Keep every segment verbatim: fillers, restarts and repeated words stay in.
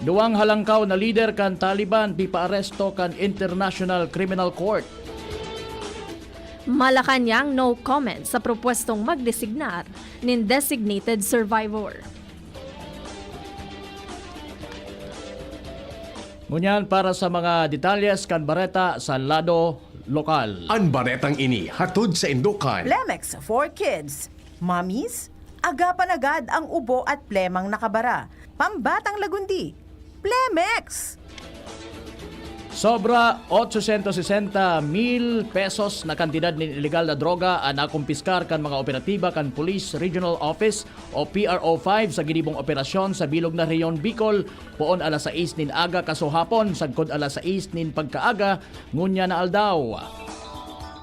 Duwang halangkaw na lider kan Taliban pipaaresto kan International Criminal Court. Malacanang, no comment sa propwestong magdesignar nin designated survivor. Ngunyan para sa mga detalyes kan bareta sa lado lokal. An baretang ini hatod sa Indokan. Plemex for Kids. Mommies, agapan agad ang ubo at plemang nakabara. Pambatang lagundi. Plemex! Sobra otsosyentos sesenta mil pesos na kantidad nin ilegal na droga an nakumpiskar kan mga operatiba kan Police Regional Office o P R O five sa ginibong operasyon sa bilog na Rehiyon Bicol, poon alas sais nin aga kasuhapon sagkod alas sais nin pagkaaga ngunyan na aldaw.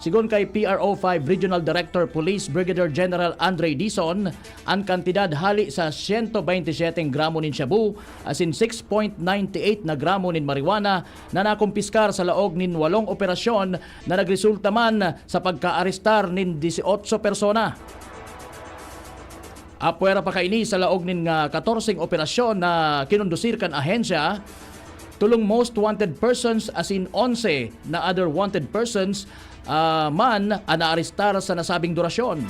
Sigon kay P R O five Regional Director Police Brigadier General Andre Dizon, an kantidad hali sa siyento bente siyete gramo nin shabu asin six point nine eight na gramo nin marijuana na nakumpiskar sa laog nin walong operasyon na nagresulta man sa pagkaarestar nin disiotso persona. Apwera pa kaini sa laog nin nga katorseng operasyon na kinondusir kan ahensya, tolong most wanted persons asin onse na other wanted persons ah, man an naarestar sa nasabing durasyon.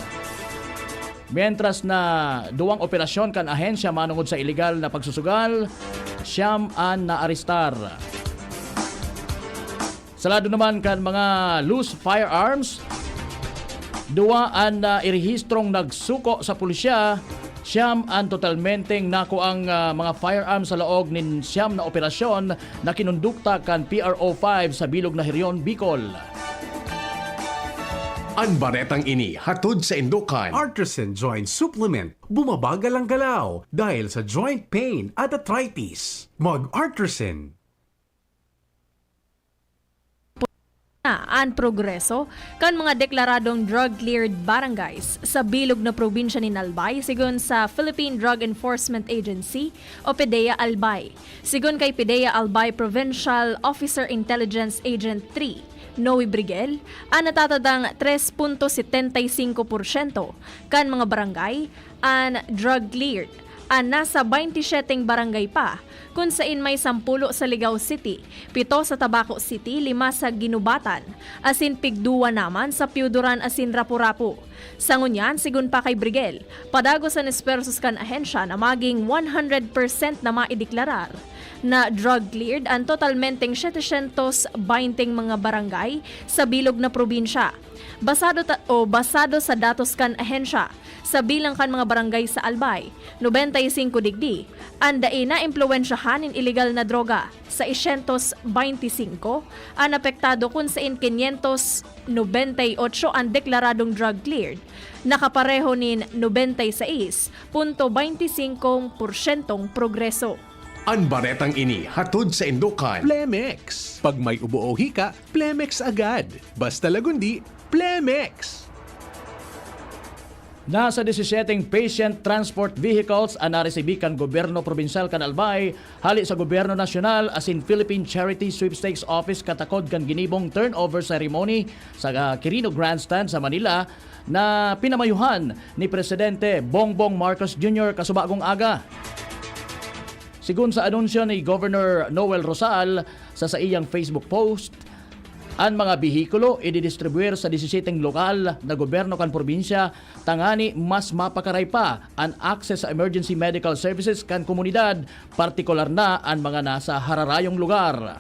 Mientras na duwang operasyon kan ahensya manongod sa ilegal na pagsusugal, siyam an naarestar. Sa lado naman kan mga loose firearms, duwa an nairehistrong nagsuko sa pulisya, siyam an totalmenteng nakuang ah, mga firearms sa laog nin siyam na operasyon na kinondukta kan P R O five sa bilog na Rehiyon Bicol. An baretang ini hatod sa Indokan. Artisan Joint Supplement. Bumabagal ang galaw dahil sa joint pain at arthritis. Mag-Artisan. Na an progreso kan mga deklaradong drug-cleared barangays sa bilog na probinsya nin Albay, sigon sa Philippine Drug Enforcement Agency o PDEA Albay. Sigon kay PDEA Albay Provincial Officer Intelligence Agent three, Noe Briguel, an natatadang tres punto setenta y cinco porsyento kan mga barangay an drug-cleared. An nasa baynti siyeteng barangay pa, kun sain may sampulo sa Ligao City, pito sa Tabaco City, lima sa Guinobatan, asin pigduwa naman sa Piyuduran asin Rapu-Rapu. Sa ngunyan, sigon pa kay Briguel, padagos an espuwersos kan ahensya na maging one hundred percent na maideklarar na drug-cleared an totalmenteng setecientos baynting mga barangay sa bilog na probinsya. Basado ta, o basado sa datos kan ahensya, sa bilang kan mga barangay sa Albay, nobenta y singko digdi an dai naimpluwensyahan nin ilegal na droga, seiscientos baynti singko an apektado kun sain quinientos nobenta y ocho an deklaradong drug cleared, nakapareho nin nobenta y seis punto baynti singko porsyentong progreso. An baretang ini hatod sa Indokan. Plemex. Pag may ubo o hika, Plemex agad. Basta Lagundi, Plemex. Nasa disisyeteng patient transport vehicles an naresibi kan gobyerno probinsyal kan Albay hali sa gobyerno nasyonal asin Philippine Charity Sweepstakes Office katakod kan ginibong turnover ceremony sa Quirino Grandstand sa Manila na pinamayuhan ni Presidente Bongbong Marcos Junior kasubagong aga. Sigon sa anunsyo ni Governor Noel Rosal sa saiyang Facebook post, an mga behikulo ididistribuir sa disisyeteng lokal na gobyerno kan probinsya tangani mas mapakaray pa an access sa emergency medical services kan komunidad, partikular na an mga nasa hararayong lugar.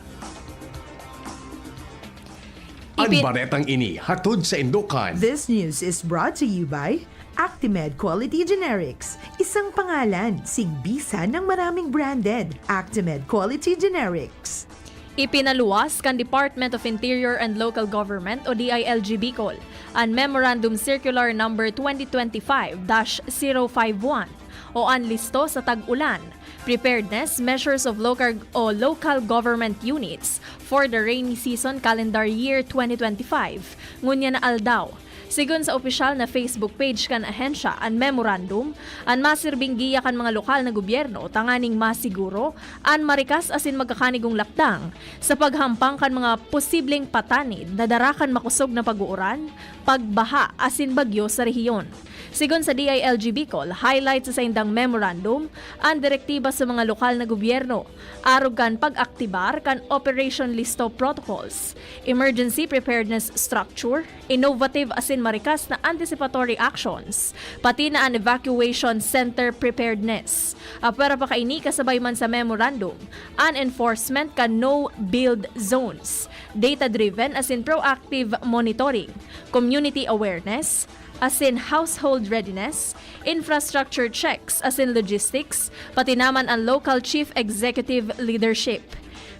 An Ipin- baretang ini hatod sa Indokan. This news is brought to you by Actimed Quality Generics. Isang pangalan, sigbisa ng maraming branded. Actimed Quality Generics. Ipinaluwas kan Department of Interior and Local Government o D I L G Bicol an Memorandum Circular Number twenty twenty-five dash zero five one o an listo sa tag-ulan, preparedness measures of local o local government units for the rainy season calendar year twenty twenty-five, ngunyan na aldaw. Sigon sa opisyal na Facebook page kan ahensya, an memorandum an masirbing giya kan mga lokal na gobyerno tanganing masiguro an marikas asin magkakanigong lakdang sa paghampang kan mga posibleng patanid na dara kan makosog na pag-uuran, pagbaha asin bagyo sa rehiyon. Sigon sa D I L G Bicol, highlight sa saindang memorandum an direktiba sa mga lokal na gobyerno arog kan pag-aktibar kan Operation Listo Protocols, Emergency Preparedness Structure, innovative asin marikas na anticipatory actions, pati na an evacuation center preparedness. Apwera pa kaini, kasabay man sa memorandum an enforcement kan no-build zones, data-driven asin proactive monitoring, community awareness, asin household readiness, infrastructure checks asin logistics, pati naman an local chief executive leadership.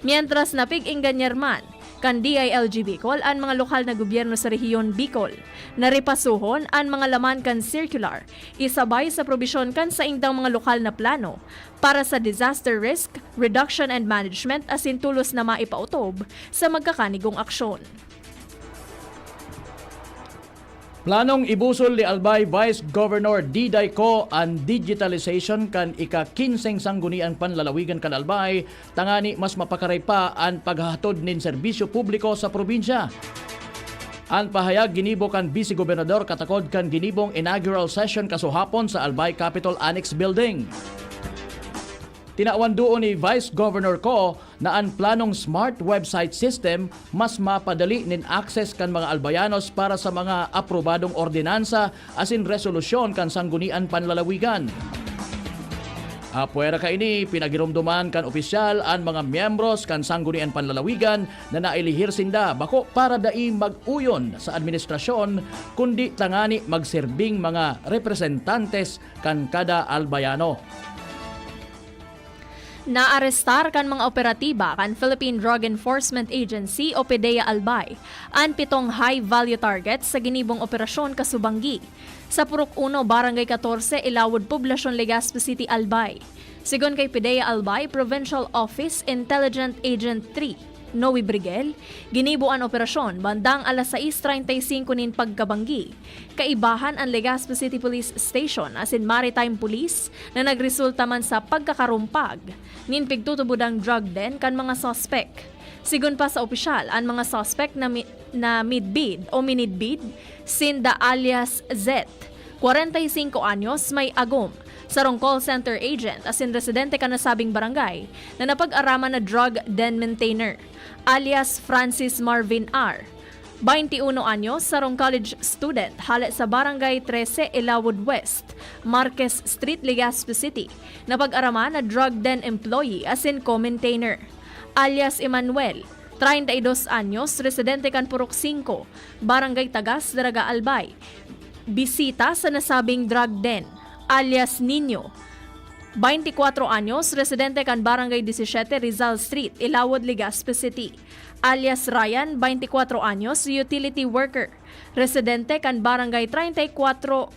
Mientras na pig-engganyar man kan D I L G Bicol an mga lokal na gobyerno sa rehiyon Bicol, na repasuhon an mga laman kan circular, isabay sa probisyon kan saindang mga lokal na plano para sa disaster risk reduction and management asin tolos na maipautob sa magkakanigong aksyon. Planong ibusol ni Albay Vice Governor Diday Co an digitalization kan ika-kinseng Sangguniang Panlalawigan kan Albay, tangani mas mapakaray pa an paghahatod nin serbisyo publiko sa probinsya. An pahayag ginibo kan Vice Gobernador katakod kan ginibong inaugural session kasuhapon sa Albay Capitol Annex Building. Tinawan duon ni Vice Governor Co na an planong smart website system mas mapadali nin access kan mga Albayanos para sa mga aprobadong ordinansa asin resolusyon kan Sanggunian Panlalawigan. Apwera kaini, pinagiromdoman kan opisyal an mga miyembros kan Sanggunian Panlalawigan na nailihir sinda bako para dai mag-uyon sa administrasyon, kundi tangani magserbing mga representantes kan kada Albayano. Naarestar kan mga operatiba kan Philippine Drug Enforcement Agency o PDEA Albay an pitong high-value targets sa ginibong operasyon kasubanggi sa Purok Uno, Barangay Catorce, Ilawod, Poblacion, Legazpi City, Albay. Sigon kay PDEA Albay Provincial Office Intelligent Agent three, Noe Briguel, ginibo an operasyon bandang alas sais treinta y cinco nin pagkabanggi. Kaibahan an Legazpi City Police Station asin Maritime Police na nagresulta man sa pagkakarumpag nin pigtutubodang drug den kan mga suspek. Sigon pa sa opisyal, an mga suspek na mi-, na midbid o minidbid, sinda alias Zet, kwarenta y singko anyos, may agom, sarong call center agent asin residente kan nasabing barangay na napag-araman na drug den maintainer, alias Francis Marvin R, bainti uno anyos, sarong college student, hale sa Barangay Trese, Ilawod West, Marquez Street, Legazpi City, napag-araman na drug den employee asin co-maintainer, alias Emmanuel, treinta y dos anyos, residente kan Purok Singko, Barangay Tagas, Daraga, Albay, bisita sa nasabing drug den, alias Nino, bainti kwatro anyos, residente kan Barangay Disisiete, Rizal Street, Ilawod, Legazpi City, alias Ryan, bainti kwatro anyos, utility worker, residente kan Barangay treinta y cuatro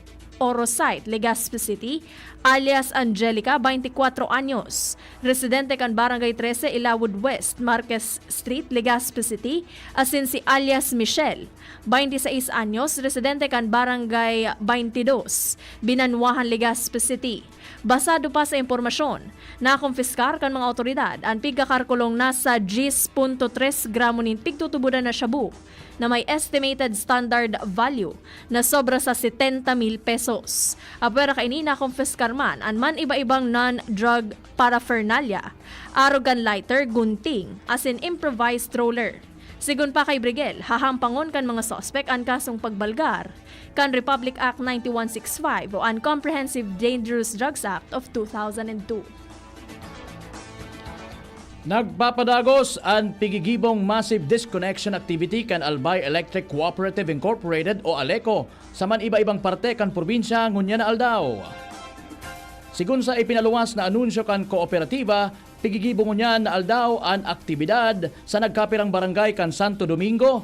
Oro Site, Legazpi City, alias Angelica, bainti kwatro anyos, residente kan Barangay Trese, Ilawod West, Marquez Street, Legazpi City, asin si alias Michelle, bainti sais anyos, residente kan Barangay bainti dos, Binanwahan, Legazpi City. Basado pa sa impormasyon, nakompiskar kan mga awtoridad an pigkakarkulong nasa diyes punto tres gramo nin pigtutubodan na shabu na may estimated standard value na sobra sa setenta mil pesos. Apwera kaini, nakompiskar man an man iba-ibang non-drug paraphernalia, arog kan lighter, gunting, asin improvised roller. Sigon pa kay Briguel, hahampangon kan mga suspek an kasong pagbalgar kan Republic Act ninety-one sixty-five o an Comprehensive Dangerous Drugs Act of two thousand and two. Nagpapadagos an pigigibong massive disconnection activity kan Albay Electric Cooperative Incorporated o ALECO sa man iba-ibang parte kan probinsya ngunyan na aldaw. Sigon sa ipinaluwas na anunsyo kan kooperatiba, pigigibo ngunyan na aldaw an aktibidad sa nagkapirang barangay kan Santo Domingo,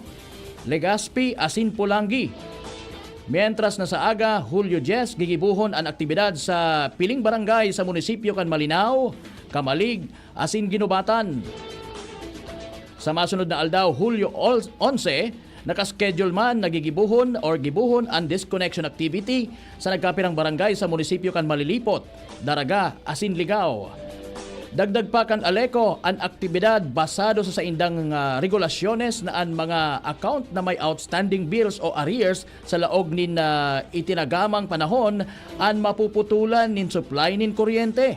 Legazpi asin Polangui. Mientras na sa aga, Hulyo dyes, gigibohon an aktibidad sa piling barangay sa munisipyo kan Malinao, Camalig asin Guinobatan. Sa masunod na aldaw, Hulyo onse, Nakaschedule man na gigibohon or gibohon an disconnection activity sa nagkapirang barangay sa munisipyo kan Malilipot, Daraga, asin Ligao. Dagdag pa kan ALECO, an aktibidad basado sa saindang, ah, regulasyones na an mga account na may outstanding bills o arrears sa laog nin, ah, itinagamang panahon an mapuputulan nin supply nin kuryente.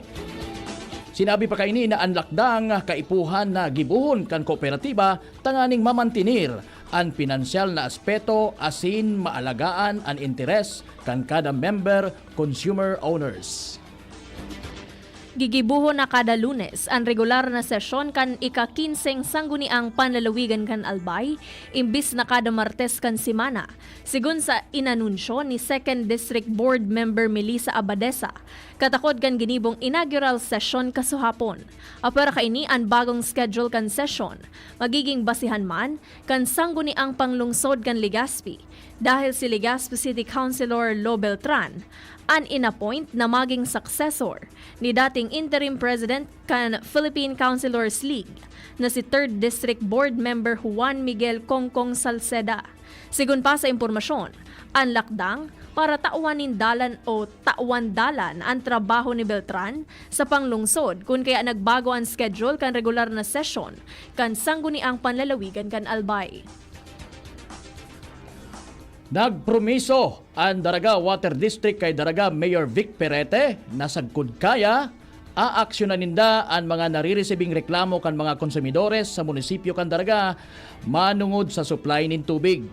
Sinabi pa kaini na an lakdang kaipuhan na gibohon kan kooperatiba tanganing mamantener an pinansyal na aspeto asin maalagaan an interes kan kada member consumer owners. Gigibohon na kada Lunes an regular na sesyon kan ika-kinseng Sangguniang Panlalawigan kan Albay, imbis na kada Martes kan semana, sigon sa inanunsyo ni Second District Board Member Melissa Abadesa, katakod kan ginibong inaugural session kasuhapon. Apwera kaini an bagong schedule kan sesyon, magiging basihan man kan Sangguniang Panglungsod kan Legazpi, dahil si Legazpi City Councilor Lo Beltran an inappoint na maging successor ni dating interim president kan Philippine Councilors League na si Third District Board Member Juan Miguel Congcong Salceda. Sigon pa sa impormasyon, an lakdang para tawan nin dalan o tawan dalan an trabaho ni Beltran sa panglungsod, kun kaya nagbago an schedule kan regular na sesyon kan Sangguniang Panlalawigan kan Albay. Nagpromiso an Daraga Water District kay Daraga Mayor Vic Perete na sagkod kaya, aaksyonan ninda an mga nariresibing reklamo kan mga konsumidores sa munisipyo kan Daraga manungod sa supply nin tubig.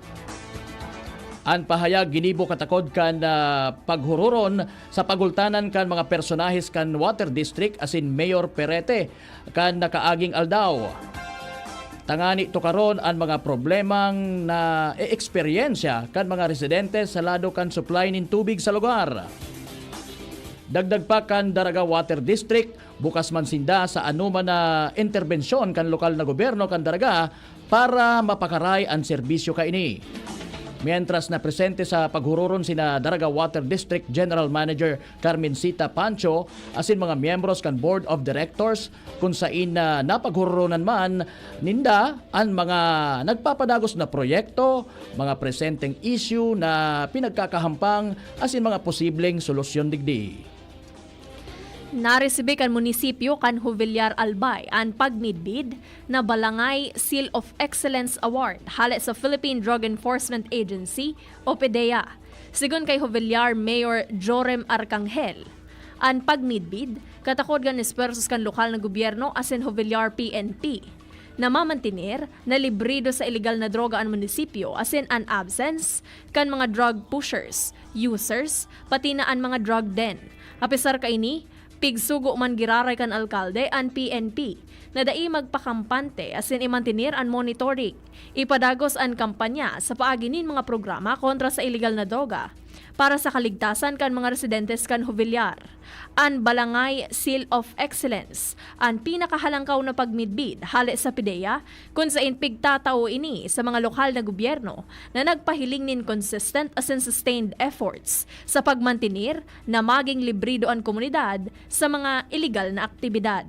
An pahayag ginibo katakod kan, ah, paghururon sa pagultanan kan mga personahes kan Water District asin Mayor Perete kan nakaaging aldaw, tangani tukaron an mga problemang naeeksperyensya kan mga residente sa lado kan supply nin tubig sa lugar. Dagdag pa kan Daraga Water District, bukas man sinda sa anoman na interbensyon kan lokal na gobyerno kan Daraga para mapakaray an serbisyo kaini. Mientras na presente sa paghururon sina Daraga Water District General Manager Carmencita Pancho asin mga miyembros kan Board of Directors, kun sain na napaghururonan man ninda an mga nagpapadagos na proyekto, mga presenteng isyu na pinagkakahampang asin mga posibleng solusyon digdi. Naresibi kan munisipyo kan Jovellar Albay an pagmidbid na Balangay Seal of Excellence Award hale sa Philippine Drug Enforcement Agency o PDEA. Sigon kay Jovellar Mayor Jorem Arcangel, an pagmidbid katakod kan espuwersos kan lokal na gobyerno asin Jovellar P N P. Namamantener na librido sa ilegal na droga an munisipyo asin an absence kan mga drug pushers, users, pati na an mga drug den. Apesar kaini, pigsugo man giraray kan alkalde an P N P na dai magpakampante asin imantener an monitoring, ipadagos an kampanya sa paagi nin mga programa kontra sa ilegal na droga para sa kaligtasan kan mga residentes kan Jovellar. An Balangay Seal of Excellence, an pinakahalangkaw na pagmidbid hale sa PDEA, kun sain pigtatao ini sa mga lokal na gobyerno na nagpahiling nin consistent asin sustained efforts sa pagmantener na maging librido an komunidad sa mga ilegal na aktibidad.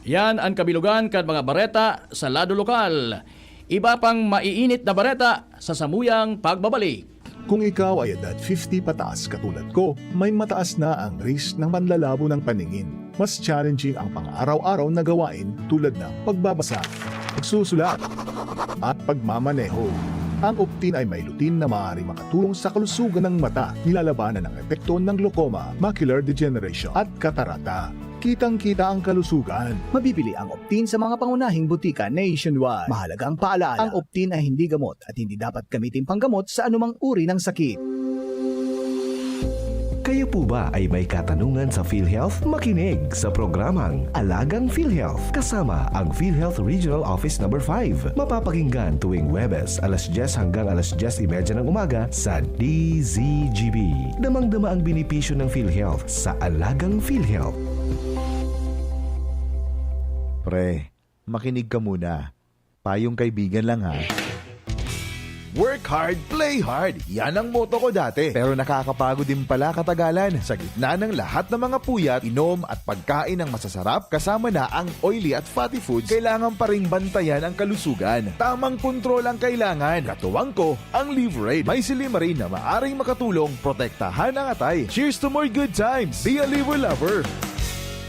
Yan an kabilugan kan mga bareta sa lado lokal. Iba pang maiinit na bareta sa samuyang pagbabalik. Kung ikaw ay edad fifty pataas katulad ko, may mataas na ang risk ng panlalabo ng paningin. Mas challenging ang pang-araw-araw na gawain tulad ng pagbabasa, pagsusulat, at pagmamaneho. Ang Optin ay may lutein na maaaring makatulong sa kalusugan ng mata, nilalabanan ang epekto ng glaucoma, macular degeneration, at katarata. Kitang-kita ang kalusugan. Mabibili ang Optin sa mga pangunahing butika nationwide. Mahalagang paalaala, ang Optin ay hindi gamot at hindi dapat gamitin panggamot sa anumang uri ng sakit. Kayo po ba ay may katanungan sa PhilHealth? Makinig sa programang Alagang PhilHealth kasama ang PhilHealth Regional Office Number five. Mapapakinggan tuwing Huwebes, alas dyes hanggang alas dyes y media ng umaga sa D Z G B. Damang-dama ang benepisyo ng PhilHealth sa Alagang PhilHealth. Pre, makinig ka muna. Payong kaibigan lang, ha. Work hard, play hard. Yan ang motto ko dati. Pero nakakapagod din pala katagalan. Sa gitna ng lahat ng mga puyat, inom at pagkain ng masasarap, kasama na ang oily at fatty foods, kailangan pa ring bantayan ang kalusugan. Tamang kontrol ang kailangan. Katuwang ko, ang Livraid. May silymarin na maaring makatulong protektahan ang atay. Cheers to more good times! Be a Liver Lover!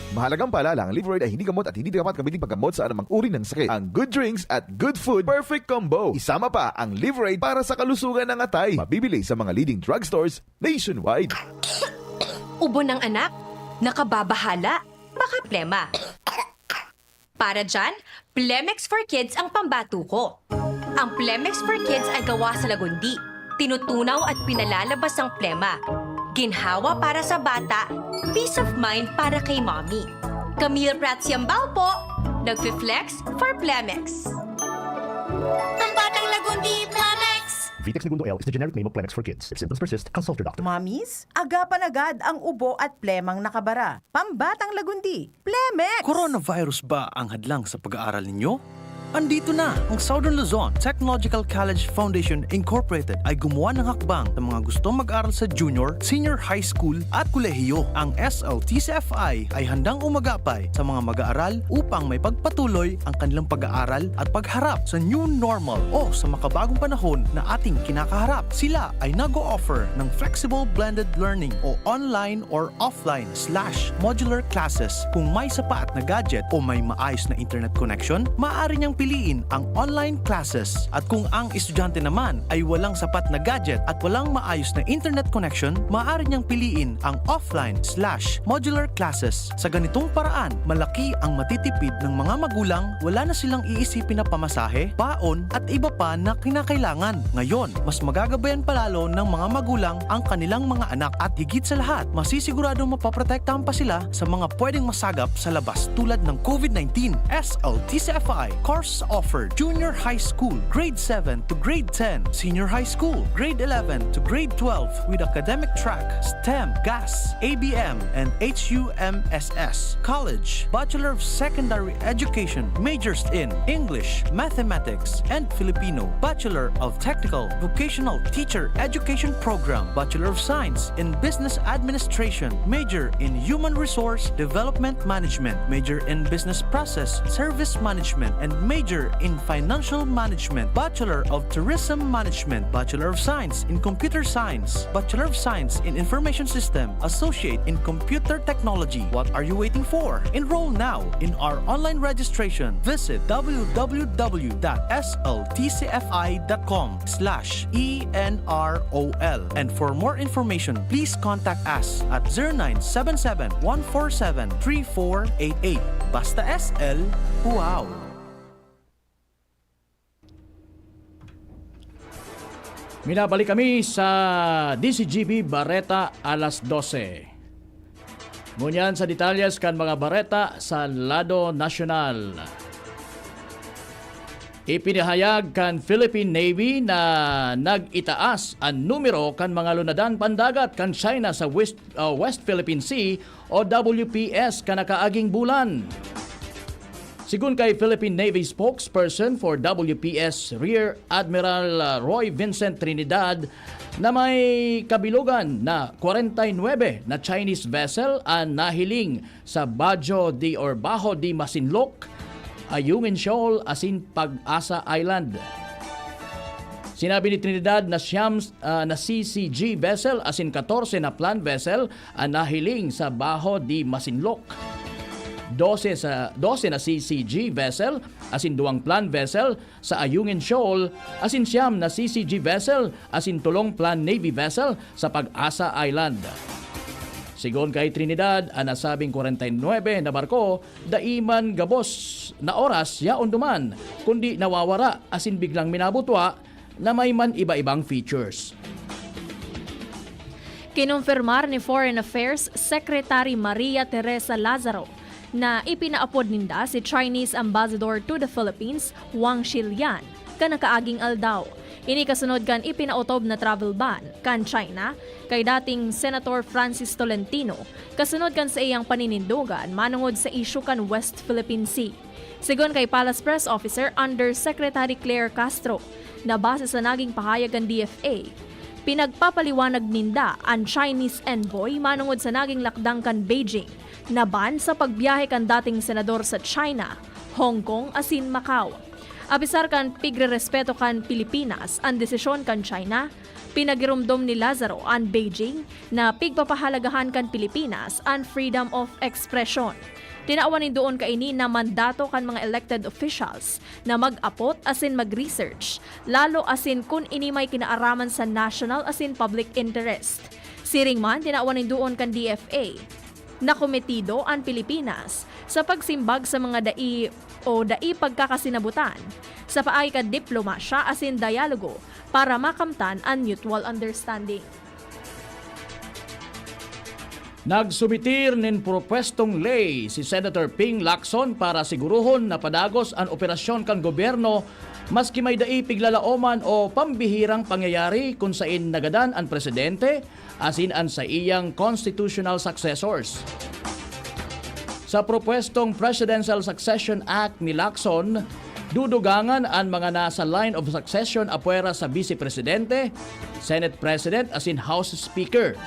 Mahalagang paalala, ang Livraid ay hindi gamot at hindi dapat gamitin paggamot sa anumang uri ng sakit. Ang good drinks at good food, perfect combo. Isama pa ang Livraid para sa kalusugan ng atay. Mabibili sa mga leading drugstores nationwide. Ubo ng anak? Nakababahala? Baka plema. Para dyan, Plemex for Kids ang pambatuko. Ang Plemex for Kids ay gawa sa lagundi. Tinutunaw at pinalalabas ang plema. Ginhawa para sa bata, peace of mind para kay mommy. Camille Prats Yambao po, nagfi-flex for Plemex. Pambatang Lagundi, Plemex! Vitex Negundo L is the generic name of Plemex for kids. If symptoms persist, consult your doctor. Mommies, agapan agad ang ubo at plemang nakabara. Pambatang Lagundi, Plemex! Coronavirus ba ang hadlang sa pag-aaral ninyo? Andito na! Ang Southern Luzon Technological College Foundation Incorporated ay gumawa ng hakbang sa mga gustong mag-aral sa junior, senior high school at kolehiyo. Ang S L T C F I ay handang umagapay sa mga mag-aaral upang may pagpatuloy ang kanilang pag-aaral at pagharap sa new normal o sa makabagong panahon na ating kinakaharap. Sila ay nag-o-offer ng flexible blended learning o online or offline slash modular classes. Kung may sapat na gadget o may maayos na internet connection, maaari niyang piliin ang online classes. At kung ang estudyante naman ay walang sapat na gadget at walang maayos na internet connection, maaari niyang piliin ang offline slash modular classes. Sa ganitong paraan, malaki ang matitipid ng mga magulang, wala na silang iisipin na pamasahe, baon at iba pa na kinakailangan. Ngayon, mas magagabayan pa lalo ng mga magulang ang kanilang mga anak at higit sa lahat, masisiguradong mapoprotektahan pa sila sa mga pwedeng masagap sa labas tulad ng COVID nineteen. S L T C F I course offered: Junior High School, Grade seven to Grade ten, Senior High School, Grade eleven to Grade twelve with academic track, STEM, GAS, A B M, and H U M S S. College, Bachelor of Secondary Education, majors in English, Mathematics, and Filipino, Bachelor of Technical Vocational Teacher Education Program, Bachelor of Science in Business Administration, major in Human Resource Development Management, major in Business Process Service Management, and major in Financial Management, Bachelor of Tourism Management, Bachelor of Science in Computer Science, Bachelor of Science in Information System, Associate in Computer Technology. What are you waiting for? Enroll now in our online registration. Visit w w w dot s l t c f i dot com slash e n r o l. And for more information, please contact us at zero nine seven seven, one four seven, three four eight eight. Basta S L, wow! Minabalik kami sa D C G B Bareta alas dose. Ngunyan sa detalyes kan mga bareta sa lado nasyonal. Ipinahayag kan Philippine Navy na nag-itaas an numero kan mga lunadan pandagat kan China sa West, ah, West Philippine Sea o W P S kan nakaaging bulan. Sigon kay Philippine Navy spokesperson for W P S Rear Admiral, ah, Roy Vincent Trinidad, na may kabilogan na kwarenta y nuebe na Chinese vessel an nahiling sa Bajo de or Bajo de Masinloc, Ayungin Shoal asin Pag-asa Island. Sinabi ni Trinidad na siyam, ah, na C C G vessel asin katorse na planned vessel an nahiling sa Bajo de Masinloc. Dose sa, dose na C C G vessel asin duwang planned vessel sa Ayungin Shoal, asin siyam na C C G vessel asin tolong planned Navy vessel sa Pag-asa Island. Sigon kay Trinidad, an nasabing kwarenta y nuebe na barko dai man gabos na oras yaon duman, kundi nawawara asin biglang minabutwa na may man iba-ibang features. Kinumpirmar ni Foreign Affairs Secretary Maria Teresa Lazaro na ipinaapod ninda si Chinese Ambassador to the Philippines, Wang Shilian, kan nakaaging aldaw. Ini kasunod kan ipinaotob na travel ban kan China kay dating Senator Francis Tolentino, kasunod kan saiyang paninindogan manongod sa isyu kan West Philippine Sea. Sigon kay Palace Press Officer Undersecretary Claire Castro, na base sa naging pahayag kan D F A, pinagpapaliwanag ninda an Chinese envoy manongod sa naging lakdang kan Beijing na ban sa pagbiyahe kan dating senador sa China, Hong Kong asin Macau. Apisar kan pigrerespeto kan Pilipinas an desisyon kan China, pinagiromdom ni Lazaro an Beijing na pigpapahalagahan kan Pilipinas an freedom of expression. Tinawan nin doon kaini na mandato kan mga elected officials na mag-apot asin mag-research, lalo asin kun ini may kinaaraman sa national asin public interest. Siring man, tinawan nin doon kan D F A na kometido an Pilipinas sa pagsimbag sa mga dai o dai pagkakasinabutan sa paagi kan diplomasya asin dialogo para makamtan an mutual understanding. Nagsumitir nin propwestong ley si Senator Ping Lacson para sigurohon na padagos an operasyon kan gobyerno maski may dai piglalaoman o pambihirang pangyayari kun sain nagadan an presidente asin an saiyang constitutional successors. Sa propwestong Presidential Succession Act ni Lacson, dudugangan an mga nasa line of succession apwera sa Vice Presidente, Senate President asin House Speaker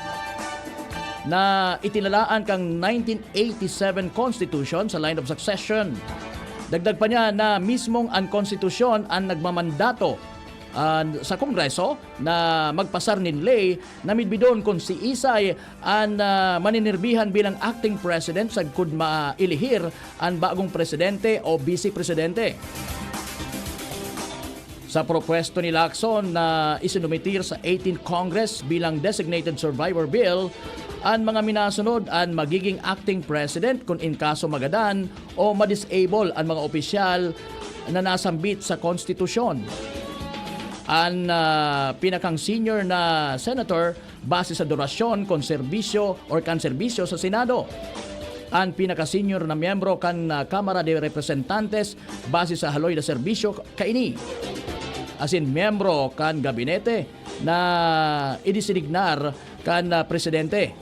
na itinalaan kan nineteen eighty-seven Constitution sa line of succession. Dagdag pa niya na mismong an Konstitusyon an nagmamandato, ah, sa Kongreso na magpasar nin ley na midbidon kun siisay an, ah, maninirbihan bilang acting president sagkod mailihir an bagong presidente o vice presidente. Sa propwesto ni Lacson na isinumitir sa eighteenth Congress bilang Designated Survivor Bill, an mga minasunod an magiging acting president kun in kaso magadan o ma-disable an mga opisyal na nasambit sa konstitusyon. An, ah, pinakang senior na senator base sa durasyon kon serbisyo or kan serbisyo sa Senado. An pinaka-senior na miyembro kan, ah, Kamara de Representantes base sa haloy na serbisyo kaini. Asin miyembro kan gabinete na idisinignar kan, ah, presidente.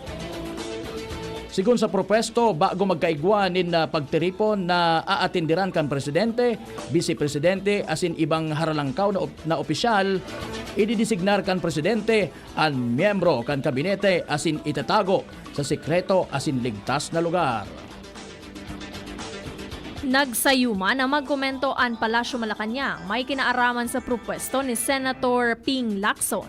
Sigon sa propwesto, bago magkaigwa nin, ah, pagtiripon na aatenderan kan presidente, bise presidente asin ibang haralangkaw na op-, na opisyal, ididesignar kan presidente an miyembro kan kabinete asin itatago sa sekreto asin ligtas na lugar. Nagsayuma na magkomento an Palasyo Malacañang may kinaaraman sa propwesto ni Senator Ping Lacson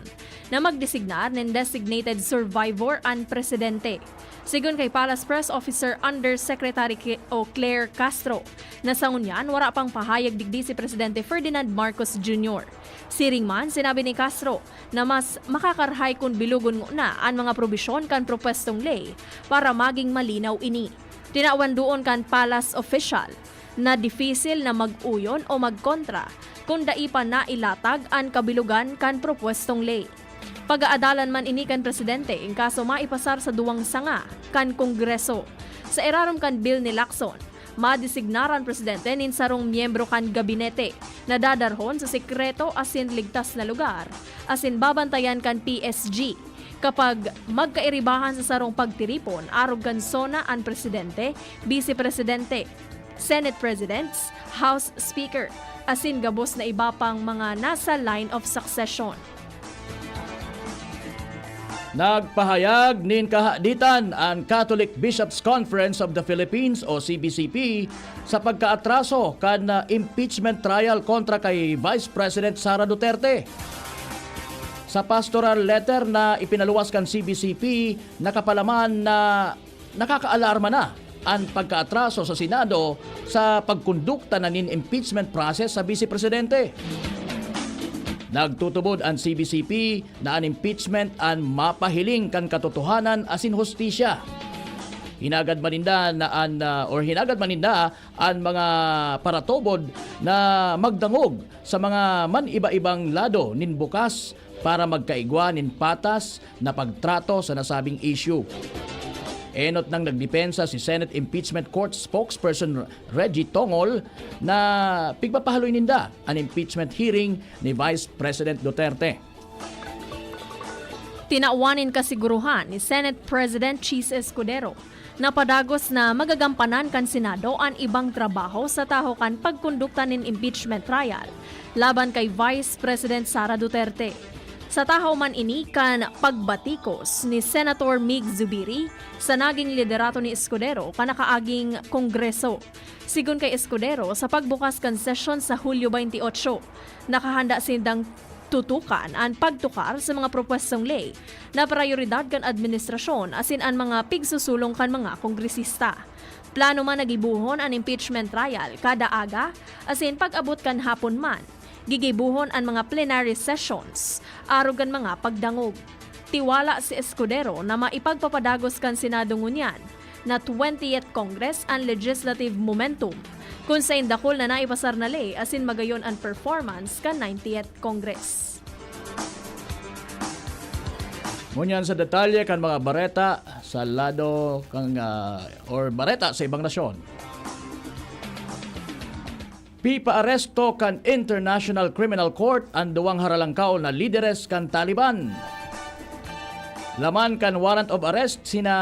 na magdesignar nin designated survivor an presidente. Sigon kay Palace Press Officer Undersecretary Cl-, o Claire Castro, na sa ngunyan wara pang pahayag digdi si Presidente Ferdinand Marcos Junior. Siring man, sinabi ni Castro na mas makakarahay kun bilogon ngona an mga probisyon kan propwestong ley para maging malinaw ini. Tinawan doon kan Palace official na difisil na mag-uyon o magkontra kun dai pa nailatag an kabilogan kan propwestong ley. Pag-aadalan man ini kan presidente in kaso maipasar sa duwang sanga kan Kongreso. Sa irarom kan bill ni Lacson, madesignar an presidente nin sarong miyembro kan gabinete na dadarhon sa sekreto asin ligtas na lugar asin babantayan kan P S G. Kapag magkairibahan sa sarong pagtiripon arog kan SONA an presidente, bise presidente, Senate Presidents, House Speaker, asin gabos na iba pang mga nasa line of succession. Nagpahayag nin kahaditan an Catholic Bishops' Conference of the Philippines o C B C P sa pagkaatraso kan, ah, impeachment trial kontra kay Vice President Sara Duterte. Sa pastoral letter na ipinaluwas kan C B C P, nakapalaman na nakakaalarma na an pagkaatraso sa Senado sa pagkondukta na nin impeachment process sa Bise Presidente. Nagtutubod an C B C P na an impeachment an mapahiling kan katotohanan asin hustisya. Hinagad man ninda na an, ah, or hinagad man ninda an mga paratubod na magdangog sa mga man-iba-ibang lado nin bukas para magkaigwa nin patas na pagtrato sa nasabing issue. Enot nang nagdepensa si Senate Impeachment Court Spokesperson Reggie Tongol na pigpapahaloy ninda an impeachment hearing ni Vice President Duterte. Tinawan nin kasiguruhan ni Senate President Chiz Escudero na padagos na magagampanan kan Senado an ibang trabaho sa tahaw kan pagkondukta nin impeachment trial laban kay Vice President Sara Duterte. Sa tahaw man ini kan pagbatikos ni Senator Mig Zubiri sa naging liderato ni Escudero kan nakaaging Kongreso. Sigon kay Escudero, sa pagbukas kan sesyon sa Hulyo twenty-eight, nakahanda sindang tutukan an pagtukar sa mga propwestong ley na prayoridad kan administrasyon asin an mga pigsusulong kan mga kongresista. Plano man na gibohon an impeachment trial kada aga asin pag-abot kan hapon man, gigibohon an mga plenary sessions arog kan mga pagdangog. Tiwala si Escudero na maipagpapadagos kan Senado ngunyan na twentieth Congress an legislative momentum, kun saen dakul na naipasar na ley asin magayon an performance kan ninetieth Congress. Ngunyan sa detalye kan mga bareta sa lado kan, ah, or bareta sa ibang nasyon. Pipaaresto kan International Criminal Court an duwang haralangkaw na lideres kan Taliban. Laman kan warrant of arrest sina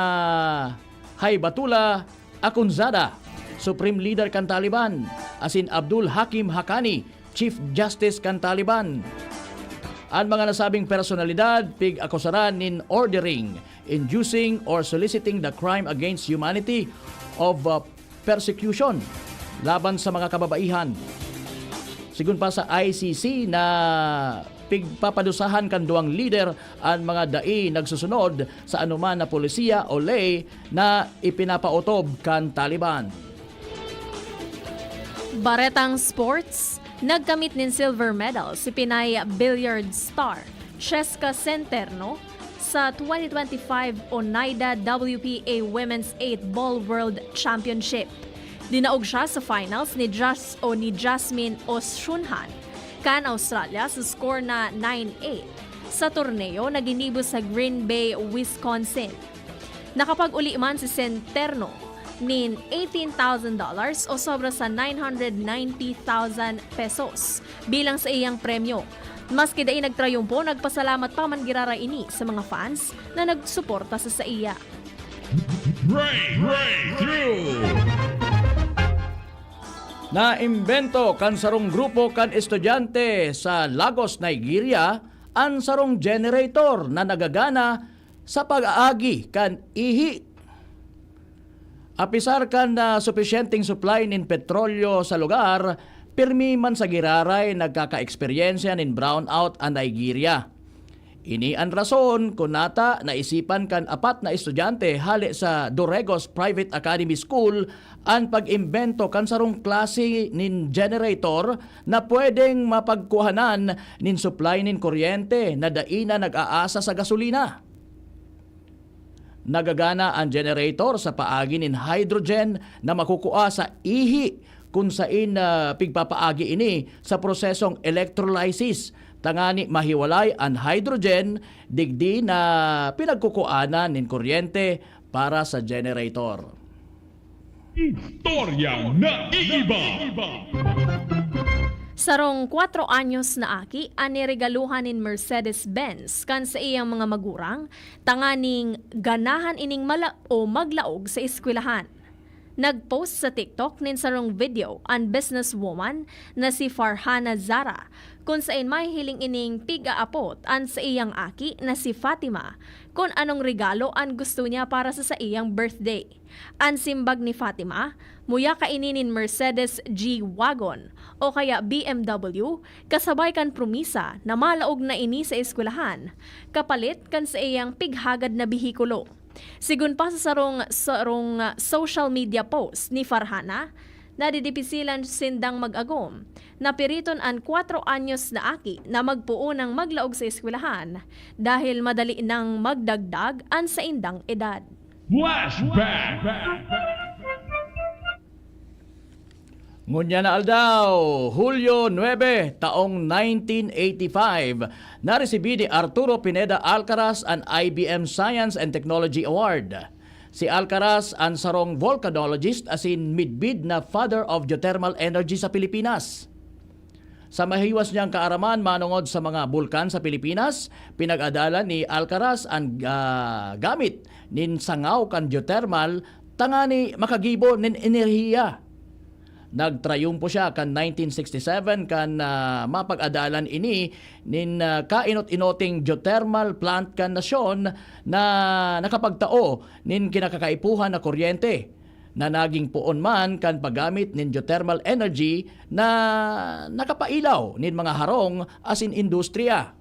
Haibatullah Akhundzada, Supreme Leader kan Taliban, asin Abdul Hakim Haqqani, Chief Justice kan Taliban. An mga nasabing personalidad pig-akusaran nin ordering, inducing, or soliciting the crime against humanity of, uh, persecution laban sa mga kababaihan. Sigon pa sa I C C na pigpapadusahan kan duwang lider an mga dai nagsusunod sa anoman na polisiya o ley na ipinapaotob kan Taliban. Baretang sports, nagkamit nin silver medal si Pinay billiard star Cheska Centerno sa twenty twenty-five Oneida W P A Women's eight Ball World Championship. Dinaog siya sa finals ni Jas o ni Jasmine Oshunhan kan Australia sa score na nine eight sa torneo na ginibo sa Green Bay, Wisconsin. Nakapag-uli man si Centerno nin eighteen thousand dollars o sobra sa nine hundred ninety thousand pesos bilang sa iyang premyo. Maski dai nagtrayumpo, nagpasalamat pa man giraray ini sa mga fans na nagsuporta sa saiya. Break, breakthrough! Naimbento kan sarong grupo kan estudyante sa Lagos, Nigeria, an sarong generator na nagagana sa pag-aagi kan ihi. Apisar kan, ah, supisyenteng supply nin petrolyo sa lugar, pirmi man sa giraray nagkakaeksperyensya nin brownout an Nigeria. Ini an rason kun nata naisipan kan apat na estudyante hale sa Doregos Private Academy School an pag-imbento kan sarong klase nin generator na pwedeng mapagkuhanan nin supply nin kuryente na dai na nag-aasa sa gasolina. Nagagana an generator sa paagi nin hydrogen na makukua sa ihi, kun saen, ah, pigpapaagi ini sa prosesong electrolysis, tangani mahiwalay an hydrogen digdi na pinagkukuanan nin kuryente para sa generator. Istoryang naiiba. Sarong kwatro anyos na aki an niregaluhan nin Mercedes-Benz kan saiyang mga magurang tanganing ganahan ining mala- o maglaog sa eskwelahan. Nag-post sa TikTok nin sarong video an businesswoman na si Farhana Zara, kun saen mahihiling ining pig-aapot an saiyang aki na si Fatima kun anong regalo an gusto niya para sa saiyang birthday. An simbag ni Fatima, muya kaini nin Mercedes G-Wagon o kaya B M W, kasabay kan promisa na malaog na ini sa eskwelahan, kapalit kan saiyang pighagad na behikulo. Sigon pa sa sarong, sarong, ah, social media post ni Farhana, nadidipisilan sindang mag-agom. Napiriton an kwatro anyos na aki na magpoon nang maglaog sa eskwelahan dahil madali nang magdagdag an saindang edad. Flashback! Ngunyan na aldaw, Hulyo nuebe, taong nineteen eighty-five, naresibi ni Arturo Pineda Alcaraz an I B M Science and Technology Award. Si Alcaraz an sarong volcanologist asin midbid na father of geothermal energy sa Pilipinas. Sa mahiwas niyang kaaraman manongod sa mga bulkan sa Pilipinas, pinag-adalan ni Alcaraz an, ah, gamit nin sangaw kan geothermal tangani makagibo nin enerhiya. Nagtrayumpo siya kan nineteen sixty-seven kan, ah, mapag-adalan ini nin, ah, kainot-inoting geothermal plant kan nasyon na nakapagtao nin kinakakaipuhan na kuryente, na naging poon man kan paggamit nin geothermal energy na nakapailaw nin mga harong asin industriya.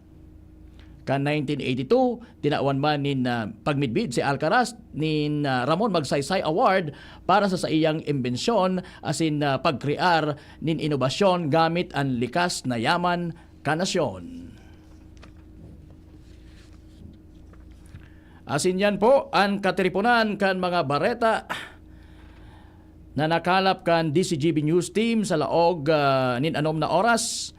Kan nineteen eighty-two, tinawan man nin, ah, pagmidbid si Alcaraz nin, ah, Ramon Magsaysay Award para sa saiyang imbensyon asin, ah, pagkrear nin inobasyon gamit an likas na yaman kan nasyon. Asin yan po an katiriponan kan mga bareta na nakalap kan D C G B News Team sa laog, ah, nin anom na oras.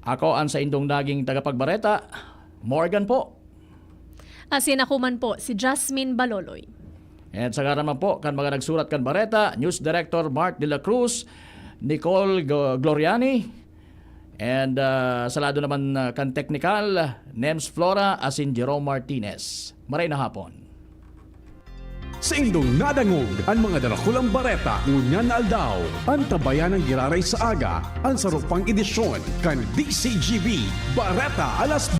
Ako an saindong naging tagapagbareta, Morgan po. Asin ako man po, si Jasmine Baloloy. At sa ngaran man po kan mga nagsurat kan bareta, News Director Mark de la Cruz, Nicole Go- Gloriani, and ah, sa lado naman ah, kan teknikal, Nems Flora asin Jerome Martinez. Maray na hapon. Saindong nadangog an mga darakulang bareta ngunyan na aldaw. Antabayan ang giraray sa aga, an sarupang edisyon kan D C G B Bareta alas